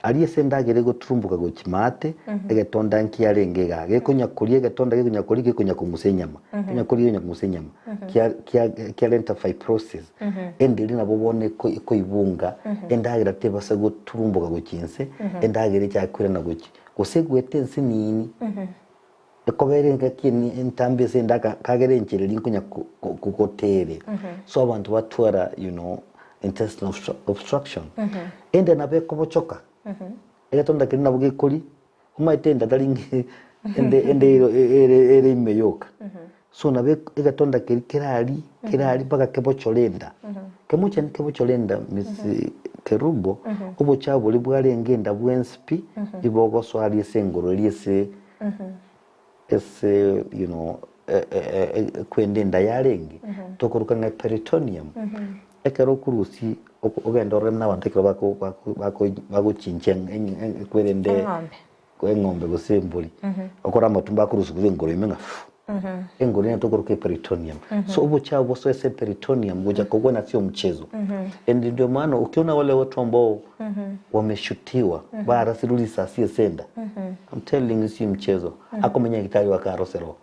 Aria ase endagera egoturumboka gochia maate, egetonda nkiarenge igaa, gekonya koria egetonda gekonya koria gekonya kong'usa enyama, gekonya koria gekonya kong'usa enyama, kia kia kiarenta fibrosis, ende eria nabo bono eko ekoibunga, endagera tebasa goturumboka gochia inse, endagera echake koirana gochia, gose egwete ense nini, ekobera engaki eni entambe ase enda aka kagera enchera eria nkonya ko ko gotere. So abanto batwara you know intestinal obstruction. Ende nabo ekobochoka, egetonda keria nabo gekori, omanyete enda tari ng'e ende ende ero ere ere ime yoka. So nabo egetonda keria kerari kerari mpaka kebochore enda. Kemochani kebochore enda Miss. Kerubo, obochafu boria bwarenge enda bwensi pi, ibogosoa aria ase engoro eria ase ase you know kwenda enda yarenge, tokoroka ng'a peritoneum. Ekero okorusia ogende orore buna abanto ekero bako bako bako bagochincha kwerende Eng'ombe. eng'ombe gose embori, okore amatumbo akorusia korwa engoro ime ng'a fu. Engoro eye tokoroka eperitoneum. So obochafu bosoe ase eperitoneum gocha kogwena sio mchezo. And ndio maana ukiona wale watu ambao wameshutiwa barasirwe risasi ase enda, I'm telling you si mchezo. Akomenya gitari bakarosera oo.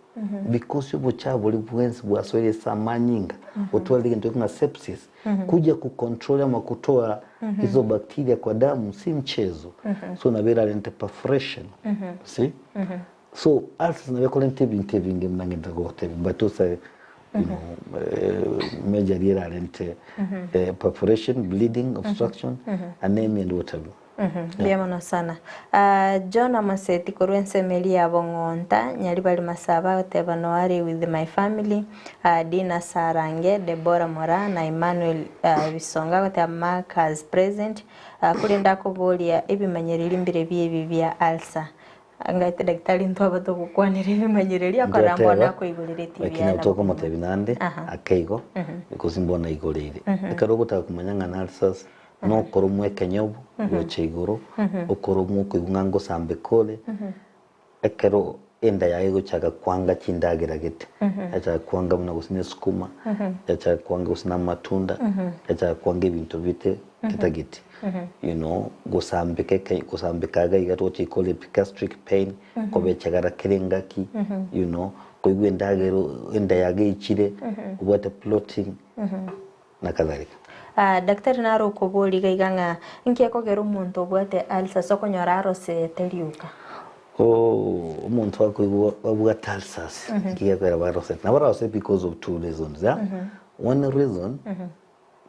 Because obochafu boria bwensi bwasoire ase amanyinga, otwarire egento ng'a sepsis, kuja kucontrol ama kutoa hizo bacteria kwa damu si mchezo. So nabo erarente perforation. See? So ulcers nabo ekorenta ebinto ebinge buna ng'ende gotebia but ose you know majorly erarente perforation, bleeding, obstruction, anemia and what have you. Mbuya mono sana. John Amaseti korwa ensemo eria ya Bong'onta, Nyaribari Masaba agoteba noare with my family, Dina Sarange, Deborah Moraa na Emmanuel Bisonga agoteba Mark as present, korende akoboria ebimanyereri mbire biebi bia ulcer. Angaete daktari ntwaba togokwanera ebimanyererio akorora mbono Ntwateba, akoigorera etibi lakini yaye nabo nabo tokomotebia naende Aha. ake igo because mbono aigoreire. Ekero ogotaka komanya ng'a na ulcers, nokoromwa ekenyobu gocha igoro, okoromwa okoigwa ng'a ngosambeka ore, ekero enda yaye egochaka kwanga chindagera gete, yachaka kwanga buna gose na esukuma, yachaka kwanga gose na amatunda, yachaka kwanga ebinto bite tetageti. You know, gosambeka eke gosambeka iga iga togocha ikore epigastric pain, koba echegara kera engaki, you know, koigwa endagera enda yago eichire, obwate bloating, na kadhalika. Ah, daktari naro okoboria iga iga ng'a nki ekogera omonto obwate ulcers okonyora arosete rioka? Oh, omonto akoigwa abwate ulcers, nki gekogera barosete? Nabo ararose because of two reasons, yeah? One reason,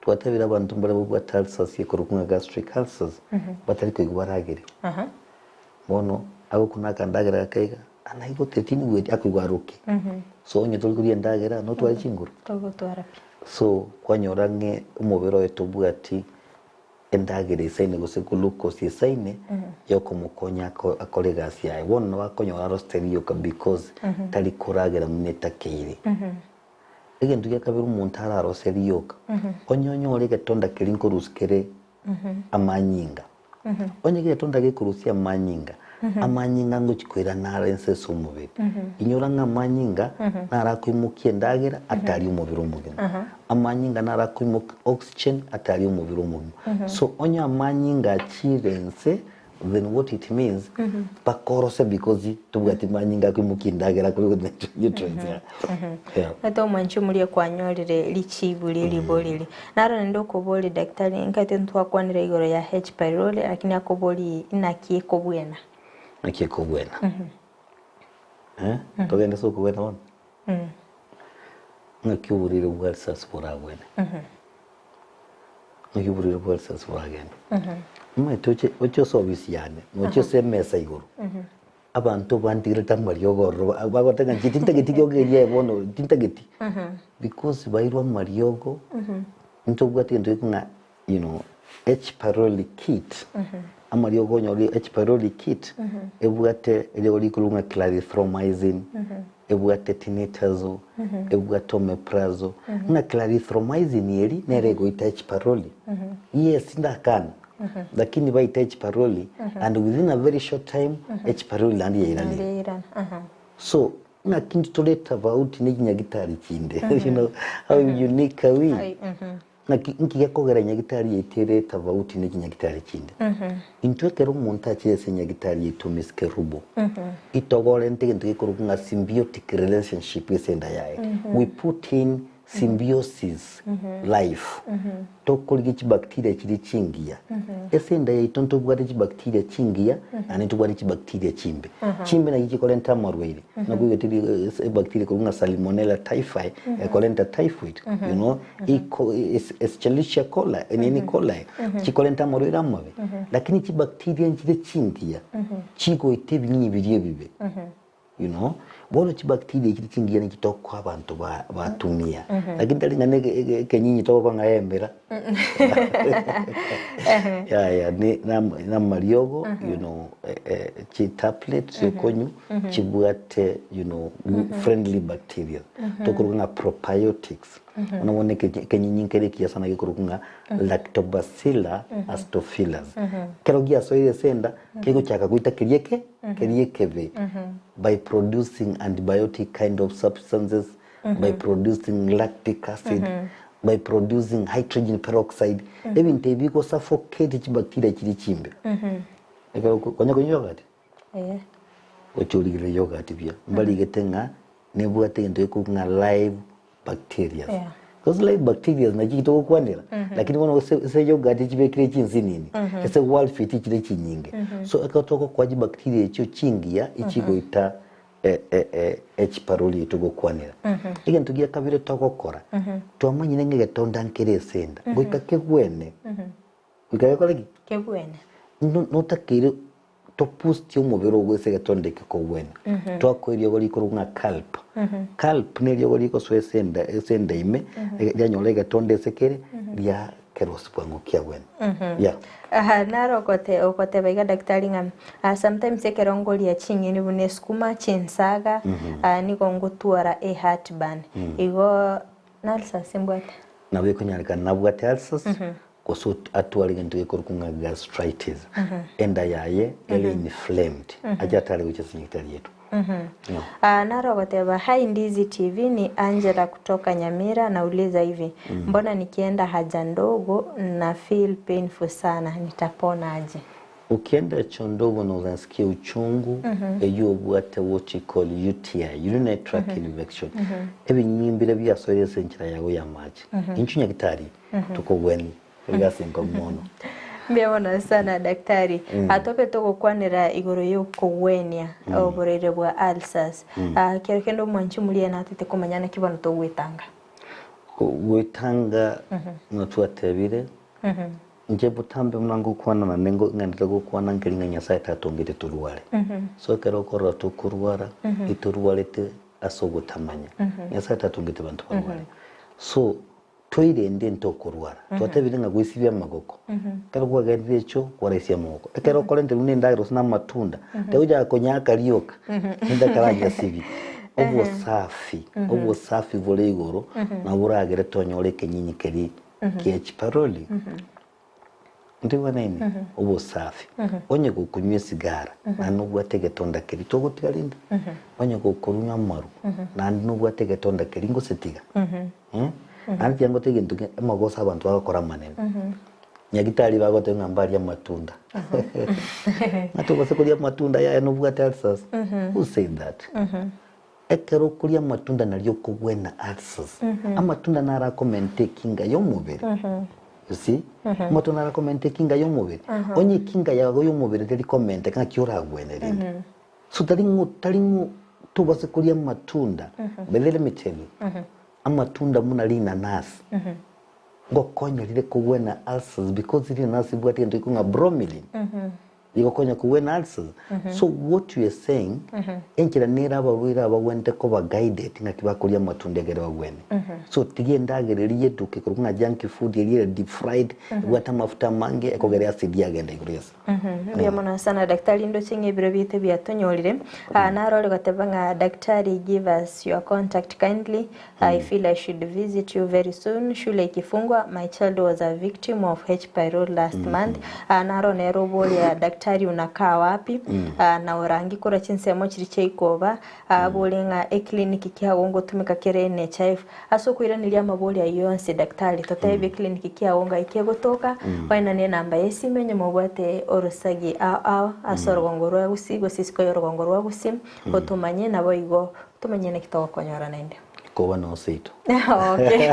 Twatebire abanto mbare babwate ulcers ekorokwa ng'a gastric ulcers, batari koigwa baragere. Bono agokuna akandagera gake iga, anaigotire tinigweti akoigwa aroke. So onye tori koria endagera notware chinguru. Togotwara pi. So kwanyora ng'e omobere oye tobwati endagera esaine gose glucose esaine yokomokonya akore egasi yaye. Bono nabo akonyora arosete rioka because tari koragera buna etakeire. Egento gia kabere omonto ararose rioka, onye onyore egetonda keria nkorusia kere amanyinga, onye egetonda gekorusia amanyinga, amanyinga ngochia koirana are inse ase omobere. Inyora ng'a amanyinga naro akoimokia endagera atari omobere omogima. Amanyinga naro akoimokia oxygen atari omobere omogima. So onye amanyinga achire inse Then what it means bakorose because tobwati manyinga akoimokia endagera akore nutrients yeah. Yeah. Ete omwanchi omoria kwanyorire richibu rie ribori eri. Naro naende okoboria daktari nkaete ntwakwanire igoro ya H pylori lakini akoboria inaki ekobwena. Naki ekobwena. Eh? Togende ase okobwena bono? Ng'aki oborwaire bwa ulcers borabwene? Ng'aki oborwaire bwa ulcers boragende? Omanyete oche oche ase ofisi yane, noche ase emesa igoro, abanto bantigerete amariogo ororo ba- bagoteba ng'a inche tintageti riogo eria aye bono tintageti. Because bairwe amariogo, ntobwate egento gekong'a ng'a you know, H pylori kit, amariogo okonyora H pylori kit, ebwate eriogo rikorwa ng'a clarithromycin, ebwate tinidazole, ebwate omeprazole, ng'a clarithromycin eri nere egoita H pylori. Yes, ndakana, lakini baita H pylori and within a very short time H pylori naende yairanire. Naende yairana, aha. So, ng'aki intwe tore tofauti ne chinyagitari chinde, you know, how unique are we? Ai, mhm. Naki inki gekogera nyagitari yaito ere etafauti ne chinyagitari chinde? Intwe ekero omonto achire ase enyagitari yaito Miss Kerubo, itogorente egento gekorokwa ng'a symbiotic relationship ase enda yaye. We put in symbiosis life. Tokorigia chibacteria chiria chingiya. Ase enda yaito ntobwate chibacteria chingiya naende ntobwate chibacteria chimbe. Chimbe nachi chikorenta amarwaire. Nakoigwete ebacteria ekorokwa ng'a salmonella typhi ekorenta typhoid, you know. Iko Escherichia coli, nini coli, chikorenta amarwaire amabe, lakini chibacteria nchire chingiya chigoita ebinyinyi biria ebibe. You know, bono chibacteria echi chingiya nichi tokoa abanto ba batumia, lakini tari ng'a na eke eke ekenyinyi togokoa ng'a embera. Yaya ni namariogo you know chi tablets chiokonywa chibwate you know friendly bacteria tokorokwa ng'a probiotics bono bono ekenyinyi nkere ekiya sana gekorokwa ng'a lactobacillus acidophilus ekero giasoire ase enda kegochaka goita keria eke keria ekebe by producing antibiotic kind of substances by producing lactic acid, by producing hydrogen peroxide, ebinto ebi bigo suffocate chibacteria chiria chimbe. Ekero oko- konya konywa yogurt? Eh. Gocha origereria yogurt buya, mbarigete ng'a nebwate egento gekorokwa ng'a live bacterias. Yeah. Those live bacterias nachi togokwanera, lakini bono ase ase yogurt chibekire chinsinini, ase world fit chire chinyinge. So ekero togokoa chibacteria echio chingiya, echigoita echiparori togokwanera. Egento gia kabere togokora, twamanyire ng'a egetonda nkere ase enda, goika kegwene. Goika gekore ki? Kegwene. Notakeire tobusti omobere ogo ase egetonda eke kogwena. Twakoa eriogo rikorokwa ng'a calp. Calp na eriogo rigosoa ase enda ase enda ime, rianyora egetonda ase kere, ria kerosi bwango kiagwena. Yeah. Aha, naro ogote ogoteba iga daktari ng'a ah, sometimes ekero ngoria ching'eni buna esukuma, chinsaga, ah, nigo ngotwara e heartburn. Igo na ulcers mbwate? Nabo ekonyarekana nabwate ulcers gose ot- atware egento gekorokwa ng'a gastritis. Enda yaye ere inflamed ache atare gochia ase nyagetari yaito. Yeah. Ah, naro ogoteba hi Ndizi TV ni Angela kutoka Nyamira nauliza hivi mbona nikienda haja ndogo na feel painful sana nitapona aje? Ukienda choo ndogo na unasikia uchungu eywo obwate what you call UTI, urinary tract infection. Ebinyimbire biasoire ase enchera yago ya amache. Inchu nyagitari tokogwenia egasi enkong'u mono. Mbuya mono sana daktari. Ah, tobe togokwanera igoro y'okogwenia oborwaire bwa ulcers. Ah, kero kende omwanchi omoria natete komanya naki bono togwetanga. Gwetanga buna twatebire, inche botambe buna ngokwana naende ng'endete gokwana nkeri ng'a Nyasaye tatongete torware. So ekero okorora tokorwara, itorwarete ase ogotamanya. Nyasaye tatongete abanto barware. So Toirende ntokorwara. Twatebire ng'a gwesibia amagoko. Ekero kwagerire echo, kwaraisia amagoko. Ekero okorentire buna endagera gose na amatunda, tegochaka konyaka rioka, ntakaranyasibia. Obosafi, obosafi bore igoro, nabo boragere tonyore ekenyinyi keria kia chiparoli. Ntoigwanaine? Obosafi. Onye gokonywa esigara, naende nobwate egetonda keria, togotiga rende? Onye gokorunywa amarwa, naende nobwate egetonda keria, ngosetiga? Naende tiga ngote egento ke amagoso abanto bagokora amanene. Nyagitari bagoteba ng'a mbarie amatunda. Ng'a tobasa koria amatunda yaya nobwate ulcers. Who said that? Ekero okoria amatunda nario okogwena ulcers. Amatunda naro akomenta ekinga y'omobere. You see? Amatunda naro akomenta ekinga y'omobere. Onye ekinga yago y'omobere teri komenteka ng'aki oragwene rende? So tari ng'o tari ng'o tobase koria amatunda, but let me tell you, amatunda buna rinanasi, ngokonya rire kogwena ulcers because rinanasi ribwate egento gekong'a ng'a bromelain, rigokonya kogwena ulcers. So what we are saying, enchera nere abarwaire aba bagwenerete koba guided ng'aki bakoria amatunda ekere bagwene. So tiga endagera eria yeduka ekorokwa ng'a junk food eria ere deep fried, ebwate amafuta amange, ekogera acid yagenda igoro ase. Mbuya mono sana daktari ndoche ng'a ebiro biaito biatonyorire. Ah, naro ore goteba ng'a daktari give us your contact kindly. I feel I should visit you very soon. Shule ikifungwa, my child was a victim of H pylori last month. Ah, naro nere oboria daktari unakaa wapi? Ah, na orangi korwa chinsemo chiria chia ikoba, ah, abore ng'a eclinic kiago ngotumeka kere NHIF. Ase okoiraneria amabori ayio onsi daktari, totebie eclinic kiago ngai kegotoka, oenane enamba y'esimi onye mobwate orosagi ao ao ase orogongo rwa Gusii gose isiko y'orogongo rwa Gusii, otomanye naboigo tomanye naki togokonyora naende. Koba noo seito. Okay.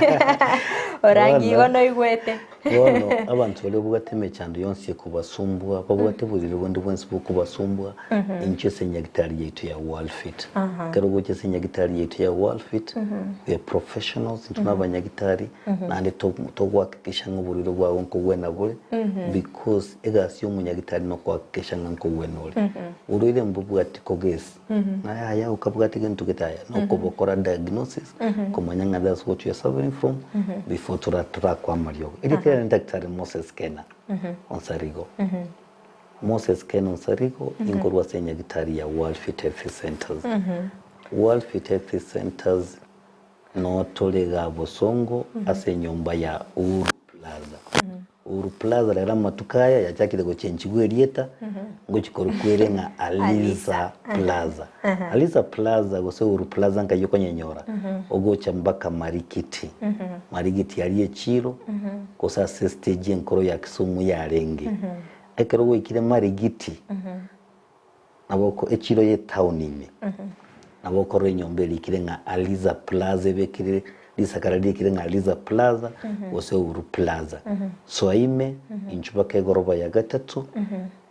Orangi igo noigwete. Bono abanto baria babwate emechando yonsi ekobasumbua, babwate oboriri bonde bwensi bokobasumbua, inchuo ase enyagitari yaito ya Worldfit. Ekero ogocha ase enyagitari yaito ya Worldfit, we are professionals, intwe na abanyagitari, naende to- togohakikisha ng'a oborwaire bwago nkogwena bore, because egasi ya omonyagitari nokohakikisha ng'a nkogwena ore. Borwaire mbobwati kogesi, ng'a yaya okabwate gento gete aya, nokobokora diagnosis, komanya ng'a. tell us what you are suffering from before tora torakwa amariogo. Erieta riane Daktari Moses Kena Onsarigo. Moses Kena Onsarigo inkorwa ase enyagitari ya World Fit Health Centers. World Fit Health Centers Noo tore igaa bosongo ase enyomba ya Uhuru Plaza. Uhuru Plaza rero amatuko aya yachakire gochenchigwa erieta ngochi korokwa ere ng'a Alisa Plaza. Alisa Plaza gose Uhuru Plaza nkai okonyenyora ogocha mpaka Marikiti. Marikiti aria echiro gose ase estage enkoro ya Kisumu yarenge. Ekero gwaikire Marigiti Nabo oko echiro y'etown ime, nabo okorora enyomba erikire ng'a Aliza Plaza ebekire risakara ririkire ng'a Aliza Plaza gose Uhuru Plaza. Soa ime, inchuo mpaka egoroba ya gatato,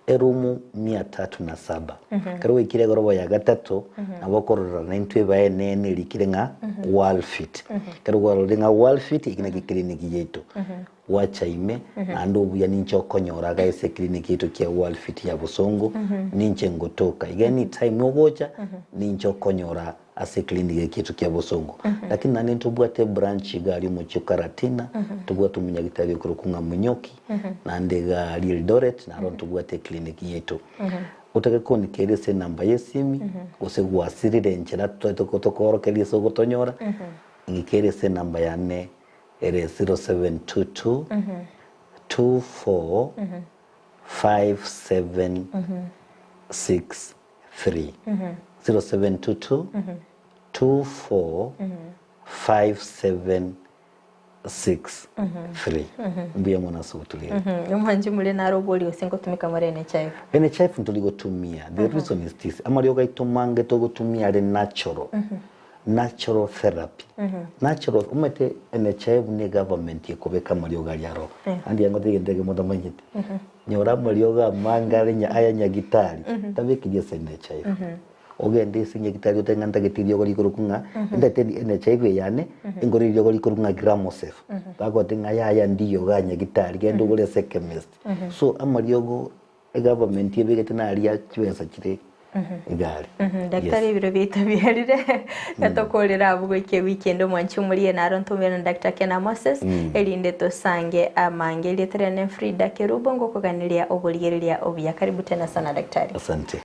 eroom mia tatu na saba. Ekero gwaikire egoroba ya gatato, nabo okorora naintwe ebaenene erikire ng'a Worldfit. Ekero kwarorire ng'a Worldfit, eki nakio clinic yaito. Gwacha ime, naende obuya ninche okonyora iga ase eclinic yaito kia World Fit ya Bosongo, ninche ngotoka. Iga any time ogocha, ninche okonyora ase eclinic eke yaito kia Bosongo. Lakini naende ntobwate ebranch iga aria omochie o Karatina, ntobwate omonyagitari okorokwa ng'a Munyoki, naende iga aria Eldoret naro ntobwate eclinic yaito. Otake konikeria ase enamba ya esimi, gose gwasirire enchera tokoorokereria ase ogotonyora, ng'ikere ase enamba yane Ere 0722 24 5763 0722 24 5763 Mbuya mono ase ogotureria. Omwanchi more naro obori gose ngotumeka more NHIF? NHIF ntori gotumia, the reason is this, amariogo aito mange togotumia are natural. Natural therapy. Natural, omanyete NHIF ne government ekobeka amariogo aria aro. Naende tiga ngotebie egento ekemo otamanyeti. Nyora amariogo amange are nya aya nyagitari, tabekeria ase NHIF. Ogende ase nyagitari otebe ng'a ntagete eriogo rikorokwa ng'a, ntagete NHIF eye yane, engore eriogo rikorokwa ng'a Gramocef. Bagotebia ng'a yaya ndiyo igaa nyagitari, genda ogore ase echemist. So amariogo Egovernment ebegete naria chibesa chire egari. Daktari ebiro biaito biarire gatokorera abwo goika ewiki ende omwanchi omorie naro ntomere na Dr. Kena Moses erinde tosange amange erieta riane Frida Kerubo ngokoganeria oborigereria obuya karibu tena sana daktari. Asante.